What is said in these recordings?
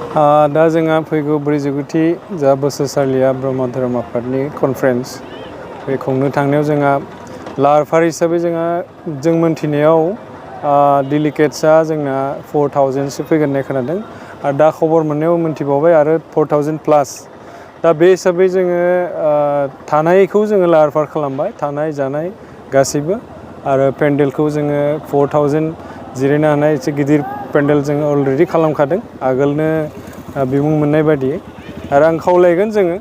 दा जोंहा फैगौ 40थि जा बोसोरसालिया ब्रह्म धोरोम आफादनि कनफारेन्स बे खुंनो थांनायाव जोंहा लाहार फाहार हिसाबै जों मोनथिनायाव डेलिगेट्सआ जोंना 4000सो फैगोन होननाय खोनादों आरो दा खबर मोननायाव मोनथिबावबाय आरो 4000 प्लास दा बे हिसाबै जोङो थानायखौ जोङो लाहार फाहार खालामबाय थानाय जानाय गासैबो आरो पेन्डेलखौ जोङो 4000 जिरायनो हानाय एसे गिदिर पेन्डेल जों अलरेडि खालामखादों आगोलनो बिमुं मोननाय बायदि आरो आं खावलायगोन जोङो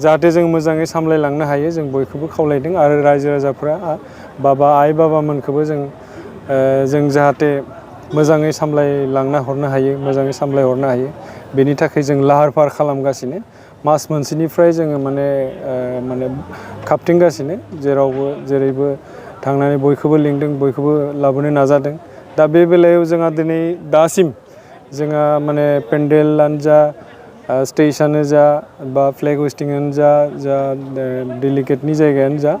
जाहाथे जों मोजाङै सामलायलांनो हायो जों बयखौबो खावलायदों आरो रायजो राजाफ्रा बाबा आइ बाबामोनखौबो जों जाहाथे मोजाङै सामलायलांना हरनो हायो मोजाङै सामलायहरनो हायो बेनि थाखाय जों लाहार फाहार खालामगासिनो मास मोनसेनिफ्राय जोङो माने खाबथिंगासिनो जेरैबो थांनानै बयखौबो लिंदों बयखौबो लाबोनो नाजादों दा बे बेलायाव जोंहा दिनै दासिम जोंहा माने पेन्डेलानो जा स्टेजआनो जा बा फ्लेग हस्टिंआनो जा डेलिगेटनि जायगायानो जा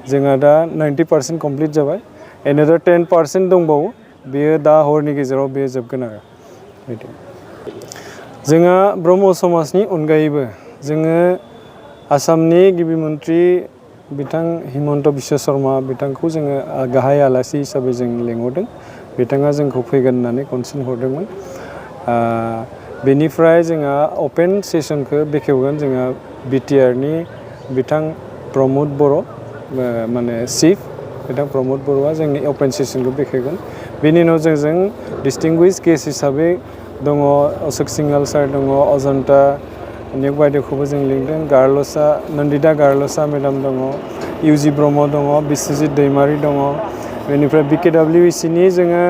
जोंहा दा 90% कमप्लिट जाबाय एनादार 10% दंबावो बेयो दा हरनि गेजेराव बेयो जोबगोन आरो बिदि जोंहा ब्रह्म समाजनि अनगायैबो जोङो आसामनि गिबि मन्थ्रि बिथां हिमन्त बिश्व शर्मा बिथांखौ जोङो गाहाय आलासि हिसाबै जों लेंहरदों बिथाङा जोंखौ फैगोन होननानै कनसेन्ट हरदोंमोन बेनिफ्राय जोंहा अपेन सेसनखौ बेखेवगोन जोंहा बिटिआरनि बिथां प्रमद बर' माने चिफ बिथां प्रमद बर'आ जोंनि अपेन सेसनखौ बेखेवगोन बेनि उनाव जों डिस्टिंगुइश गेस्ट हिसाबै दङ अशोक सिंहाल सार दङ अजन्ता नियक बायदेवखौबो जों लिंदों नन्दिता गार्लसा मेडाम दङ इउजि ब्रह्म दङ बिस्वजित दैमारि दङ बेनिफ्राय BKWECनि जोङो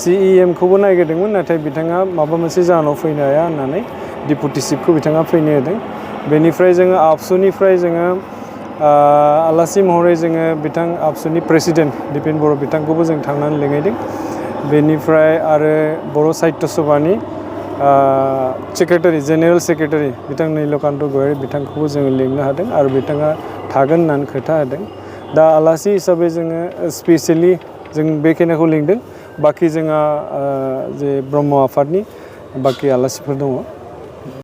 CEMखौबो नायगिरदोंमोन नाथाय बिथाङा माबा मोनसे जाहोनाव फैनो हाया होननानै डिपुटि चिफखौ बिथाङा फैनो होदों बेनिफ्राय जोङो आबसुनिफ्राय जोङो आलासि महरै जोङो बिथां आबसुनि प्रेसिडेन्ट दिपेन बर' बिथांखौबो जों थांनानै लिंहैदों बेनिफ्राय आरो बर' साहित्य सभानि जेनेरेल सेक्रेटारि बिथां नीलकान्त गयारि बिथांखौबो जोङो लिंनो हादों आरो बिथाङा थागोन होननानै खोथा होदों दा आलासि हिसाबै जोङो स्पेसियेलि जों बेखिनिखौ लिंदों बाखि जोंहा जे ब्रह्म आफादनि बाखि आलासिफोर दङ